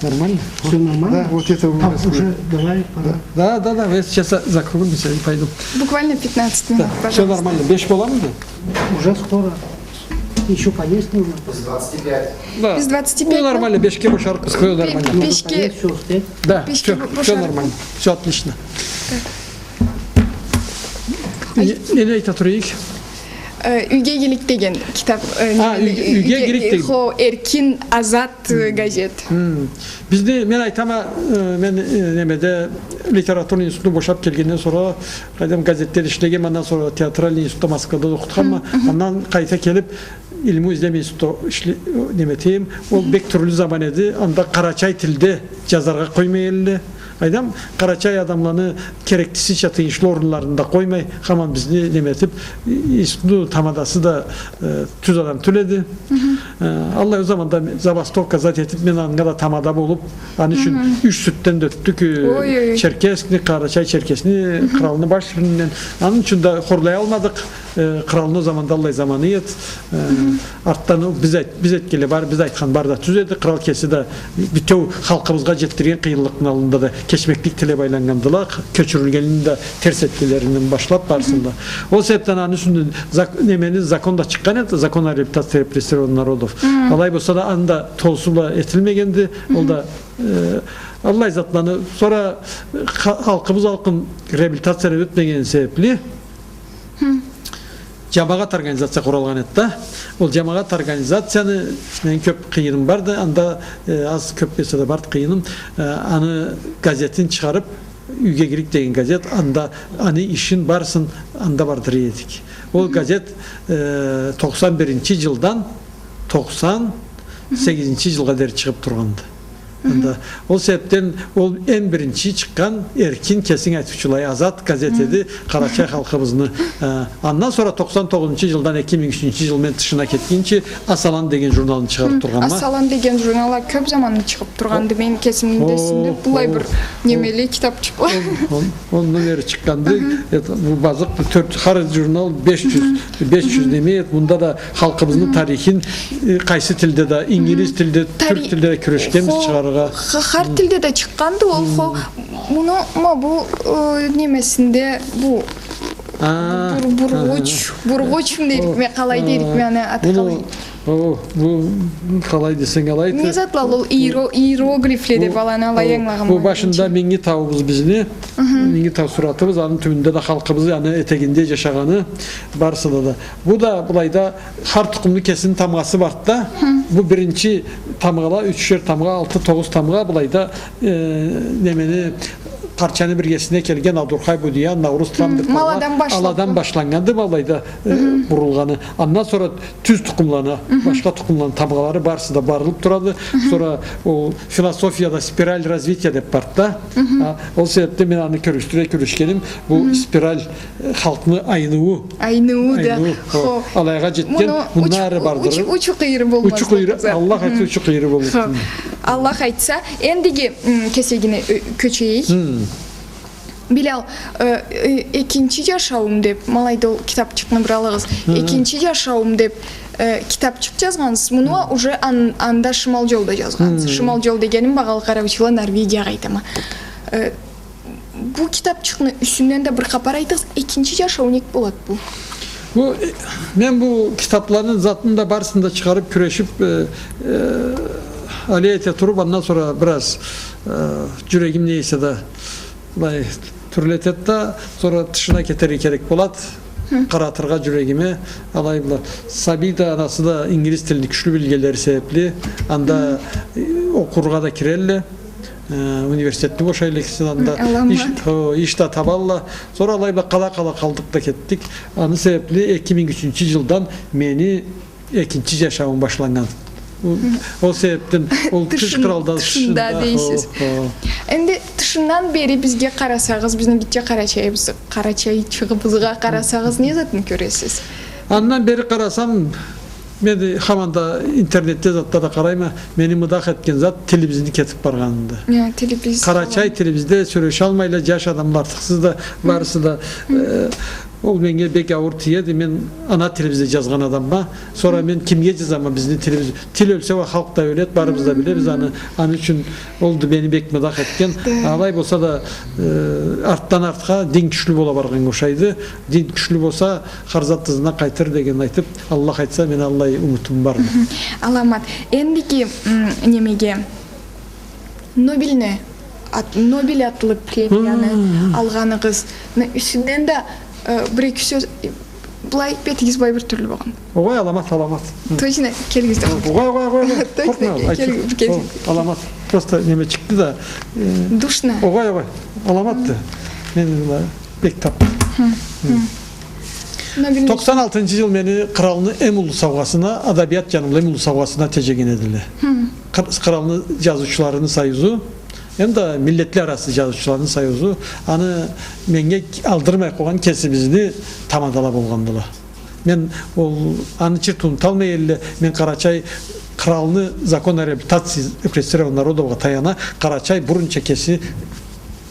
Нормально? Всё нормально? Да, вот это у нас. А, уже давай, пора. Да, да, да, да, я сейчас за-, закрою, я пойду. Буквально пятнадцать минут, пожалуйста. Да, всё нормально. Беш боламыды? Уже скоро. Ещё поесть нужно. Без двадцати пяти. Да. Без двадцати пяти, ну, нормально, бешге бошарыкъбыз, всё нормально. Бе-, бешге. Нужно поесть, всё успеть. Да, бешге всё, бо-, всё нормально. Всё отлично. Так. Не, не айта турайыкъ? Э, «Юйге игилик» деген китап, э, а, неме, «Юйге игилик» деген. Хо, эркин, азат, э, газет. Хм. Бизни, мен айтама, э, мен, э, немеде, литературный институтну бошап келгенден сора, къайдам, газетде ишлегенме, андан сора театральный институтда Москвада да окъутханма, андан къайта келип, илму излем институтда ишле-, неме этеме, ол бек тюрлю заман эди, анда къарачай тилде жазаргъа къоймай элле. Къайдам, къарачай адамланы кереклисича тыйыншлы орунларында къоймай, хаман бизни неме этип, и-, институтну тамадасы да, э, тюз адам тюл эди. Э, аллай ол заманда забастовка зат этип, мен анга да тамада болуп, аны ючюн юч сюдден да ётдюк, э, Черкесскни, Къарачай-Черкесни, къыралны баш юсюнден. Аны ючюн да хорлаялмадыкъ. Э, къыралны ол заманда аллай заманы эди. Э, артдан биз айт-, биз этгенле бары, биз айтхан бары да тюз эди. Къырал кеси да бютеу халкъыбызгъа жетдирген къыйынлыкъны аллында да кечмеклик тилеп айланнгандыла. Кёчюрюлгенин да терс этгенлеринден башлап барысын да. Ол себепден аны юсюнден зак-, немени, закон да чыкъгъан эди, закон о реабилитации репрессированных народов. Алай болса да, аны да толусу бла этилмегенди. Ол да, э, аллай затланы, сора ха-, халкъыбыз алкъын реабилитациядан ётмегени себепли, жамагъат организация къуралгъан эди да. Ол жамагъат организацияны, мени кёп къыйыным барды, анда, э, аз-кёп эсе да барды къыйыным, э, аны газетин чыгъарып, «Юйге игилик» деген газет, анда аны ишин барысын анда бардыра эдик. Ол газет, э, токъсан биринчи жылдан токъсан сегизинчи жылгъа дери чыгъып тургъанды. Анда, ол себепден ол эм биринчи чыкъгъан эркин, кесинг айтыучулай, азат газет эди, къарачай халкъыбызны. Э, андан сора токъсан тогъузунчу жылдан эки минг ючюнчю жыл мен тышына кетгинчи «Асалан» деген журналны чыгъарып тургъанма. «Асалан» деген журнал а кёп заманны чыгъып тургъанды, мен кесимни да эсимде былай бир немели китапчыкъла. Он, он, он номери чыкъгъанды. Это, бу базыкъ, бу тёрт, хар журнал беш жюз, беш жюз неме эди. Мында да халкъыбызны тарихин, э, къайсы тилде да, ингилиз тилде, тюрк тилде да кюрешгенбиз чыгъарыргъа. Хо, ха-, хар тилде да чыкъгъанды ол, хо. Муну, ма бу, э, немесинде, бу бур-, бургъуч, бургъучму дерикме, къалай дерикме, аны аты къалай? О, бу, къалай десенг алайды. Не затла ол иеро-, иероглифле деп, аланы алай ангылагъанма. Бу башында Минги тауубуз бизни, Минги тау суратыбыз, аны тюбюнде да халкъыбыз, аны этегинде жашагъаны, барысы да да. Бу да былайда хар тукъумну кесини тамгъасы барды да. Бу биринчи тамгъала, ючюшер тамгъа, алты, тогъуз тамгъа, былайда, э, немени, Къарчайны биргесине келген Адурхай Будиян, Науруз Трамдыр, аладан башланнганды былайда, э, бурулгъаны. Андан сора тюз тукъумланы, башха тукъумланы тамгъалары барысы да барылып турады. Сора ол философияда спираль развития деп барды да. А, ол себепден мен аны кёргюзтюрге кюрешгеним, бу спираль, э, халкъны айныуу. Айныуу да. Айныуу. Хо. Алайгъа жетген, мындан ары бардырыр. Учу-къыйыры болмаз. Учу-къыйыры, Аллах айтса, учу-къыйыры болмаз. Хо. Аллах айтса, эндиги, м, кесегине, э, кёчейик. Билал, э, э, «Экинчи жашауум» деп, ма алайда ол китапчыкъны бир алыгъыз. «Экинчи жашауум» деп, э, китапчыкъ жазгъансыз. Муну уже ан-, анда «Шымал жол» да жазгъансыз. «Шымал жол» дегеним, багъалы къараучула, Норвегиягъа айтама. Э, бу китапчыкъны юсюнден да бир хапар айтыгъыз. «Экинчи жашау» нек болад бу? Бу, э, мен бу китапланы затын да барысын да чыгъарып кюрешип, э, э, алай эте туруп, андан сора бир аз, э, джюрегим не эсе да былай тюрлетед да, сора тышына кетерге керек болад. Хы. Къаратыргъа джюрегиме, алай бла. Сабий да, анасы да ингилиз тилни кючлю билгенлери себепли, анда, э, окъургъа да кирелле. Э, университетни бошайла экиси да анда. Хы, аламат. Иш, о, иш да табалла. Сора алай бла къала-къала къалдыкъ да кетдик. Аны себепли эки минг ючюнчю джылдан мени экинчи джашауум башланнган. Ол, хы, ол себепден ол тыш, тышын-, къралда, тышында, тышында дейсиз. Хо, хо. Энди тышындан бери бизге къарасагъыз, бизни гитче Къарачайыбыз-, Къарачайчыгъыбызгъа къарасагъыз, не затны кёресиз? Андан бери къарасам, мен да хаманда интернетде затда да къарайма, мени мыдах этген зат тилибизни кетип баргъанында. Я, тилибиз. Къарачай тилибизде сёлешалмайла, джаш адамла артыкъсыз да, хы, барысы да, хы, э, ол меннге бек ауур тиеди. Мен ана тилибизде джазгъан адамма. Сора, хы, мен кимге джазама, бизни тилибиз, тил ёлсе уа, халкъ да ёлед, барыбыз да билебиз аны. Аны ючюн олду мени бек мыдах этген. Да. Алай болса да, э, артдан артха дин кючлю бола баргъаннга ошайды. Дин кючлю болса, хар зат ызына къайтыр дегенни айтып, Аллах айтса, мен аллай умутум бар. Хы хы. Аламат. Эндиги, м, немеге, Нобельни ат-, Нобель атлы премияны, хы, алгъаныгъызны юсюнден да, э, бир-эки сёз, э, былай бетигиз былай бир тюрлю болгъан. Огъай, аламат, аламат. Хы. Точно, келигиз да. Огъай, огъай, огъай, огъай. Точно, къоркъма, кел-, айтып, кел-, о, аламат. Просто неме чыкъды да, э, душно. Огъай, огъай, аламатды. Хы. Мен былай бек тап. Хы, хы. Хы. Токъсан алтынчы джыл мени къралны эм уллу саугъасына, адабият джаны бла эм уллу саугъасына теджеген эдиле. Хы. Кыр-, къралны джазыучуларыны союзу, эм да миллетле арасы джазыучуларыны союзу, аны меннге алдырмай къойгъан кесибизни тамадала болгъандыла. Мен ол, аны чырт унуталмай эдиле, мен Къарачай къралны закон о реабилитации репрессированного народа бла таяна, Къарачай бурунча кеси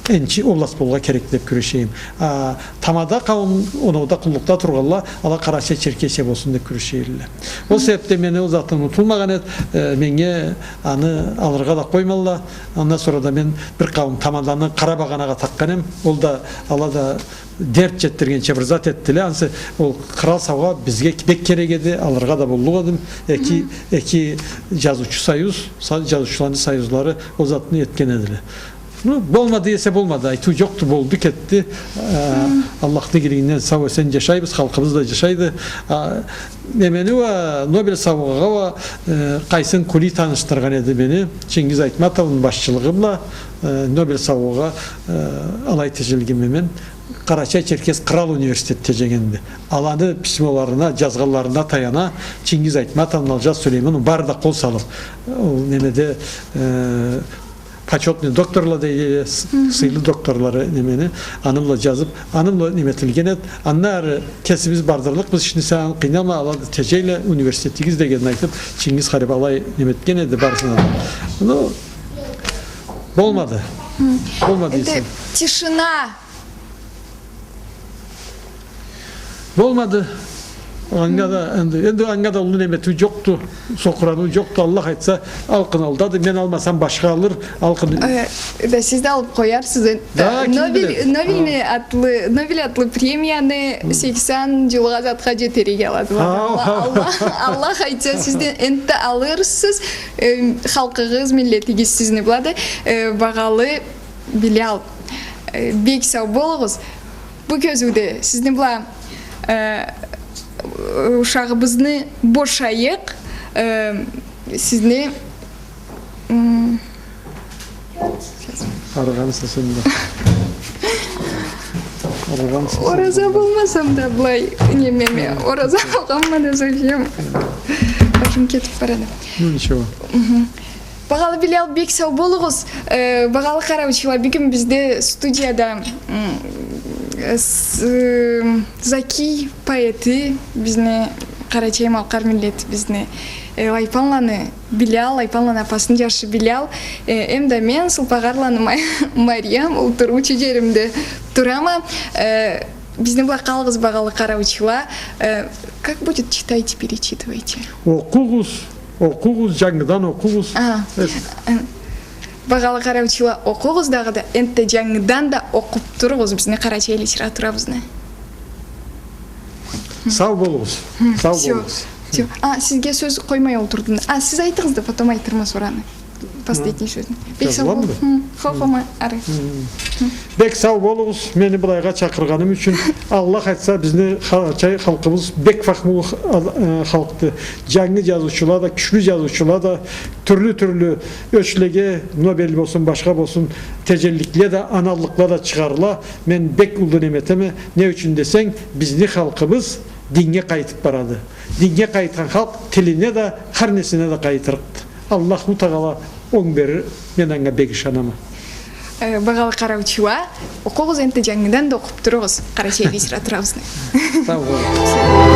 энчи область болургъа керек деп кюрешейим. А тамада къауум, оноуда къуллукъда тургъанла, ала Къарачай-Черкесия болсун деп кюрешейдиле. Ол себепден мен ол затым унутулмагъан эд, э, меннге аны алыргъа да къоймадыла. Андан сора да мен бир къауум тамаданы къара багъанагъа такъгъан эм. Ол да, ала да дерт джетдиргенча бир зат этдиле. Ансы ол кърал саугъа бизге бек керек эди, алыргъа да боллукъ эдим. Эки, хы, эки джазыучу союз, са-, джазыучуланы союзлары ол затны этген эдиле. Ну, болмады эсе болмады, айтыу джокъду, болду, кетди. Э, хы, Аллахны игилигинден сау-эсен джашайбыз, халкъыбыз да джашайды. А, немени уа, Нобель саугъагъа уа, э, Къайсын Кули танышдыргъан эди мени. Чингиз Айтматовну башчылыгъы бла, э, Нобель саугъагъа, э, алай теджелгенме мен. Къарачай-Черкес кърал университет теджегенди. Аланы письмоларына, джазгъанларына таяна, Чингиз Айтматовну, Алджас Сулеймановну бары да къол салып, ол немеде, э, почётный докторла дейди, с-, хы хы, сыйлы докторлары немени, аны бла джазып, аны бла неме этилген эд. Андан ары кесибиз бардырлыкъбыз ишни, сен къыйналма, ала да теджейле, университетигиз дегенни айтып, Чингиз харип алай неме этген эди барысына да. Ну, болмады. Хы. Болмады эсе. Энди тишина. Болмады. Анга да, энди, энди анга да уллу неме этиу джокъду, сокъураныу джокъду. Аллах айтса, алкъын алдады. Мен алмасам, башха алыр. Алкъын. Э, да сиз да алып къоярсыз, э, да, ким биледи? Нобель, Нобель атлы, Нобель атлы премияны, хы, сексен джылгъа затха джетерге аладыла. Хау, хау. Аллах, Аллах айтса, сиз да энтда алырсыз, э, халкъыгъыз, миллетигиз сизни былады, э, багъалы Билал, э, бек сау болугъуз. Бу кёзюуде сизни бла, э, ушагъыбызны бошайыкъ, э, сизни, м, арыгъанса сен да. Арыгъанса сен да. Ораза болмасам да былай, немеме, ораза болгъанма да совсем башым кетип барады. Ну, ничего. Мгм. Багъалы Билал, бек сау болугъуз. Э, багъалы къараучула, бюгюн бизде студияда, м, э, с-, э, Заки поэти, бизни къарачай-малкъар миллетибизни, э, Лайпанланы Билал, Лайпанланы апасыны джашы Билал, э, эм да мен, Сылпагъарланы Ма-, Мариям, олтуруучу джеримде турама. Э, бизни бла къалыгъыз, багъалы къараучула. Э, как будет читайте, перечитывайте? Окъугъуз. Окъугъуз, джангыдан окъугъуз. А, э, багъалы къараучула, окъугъуз дагъыда, энтда джангыдан да окъуп туругъуз бизни къарачай литературабызны. Сау болугъуз. Сау болугъуз. Всё. А, сизге сёз къоймай олтурдум. А, сиз айтыгъыз да, потом айтырма сораны. Последний сёзню. Бек сау болугъуз. Хо, хо, ма, ары. Бек сау болугъуз, мени былайгъа чакъыргъаным ючюн. Аллах айтса, бизни ха-, чай халкъыбыз бек фахмулу ха-, э, халкъды. Джангы джазыучула да, кючлю джазыучула да, тюрлю-тюрлю ёчлеге, Нобель болсун, башха болсун, теджелликле да, аналлыкъла да чыгъарла. Мен бек уллу неме этеме. Не ючюн десенг, бизни халкъыбыз диннге къайтыб барады. Диннге къайтхан халкъ тилине да, хар несине да къайтырыкъды. Аллаху Тагъала онг берир, мен анга бек ышанама. Э, багъалы къараучула, окъугъуз энтда, джангыдан да окъуб туругъуз Къарачай бийсиратурабызны. Сау болугъуз.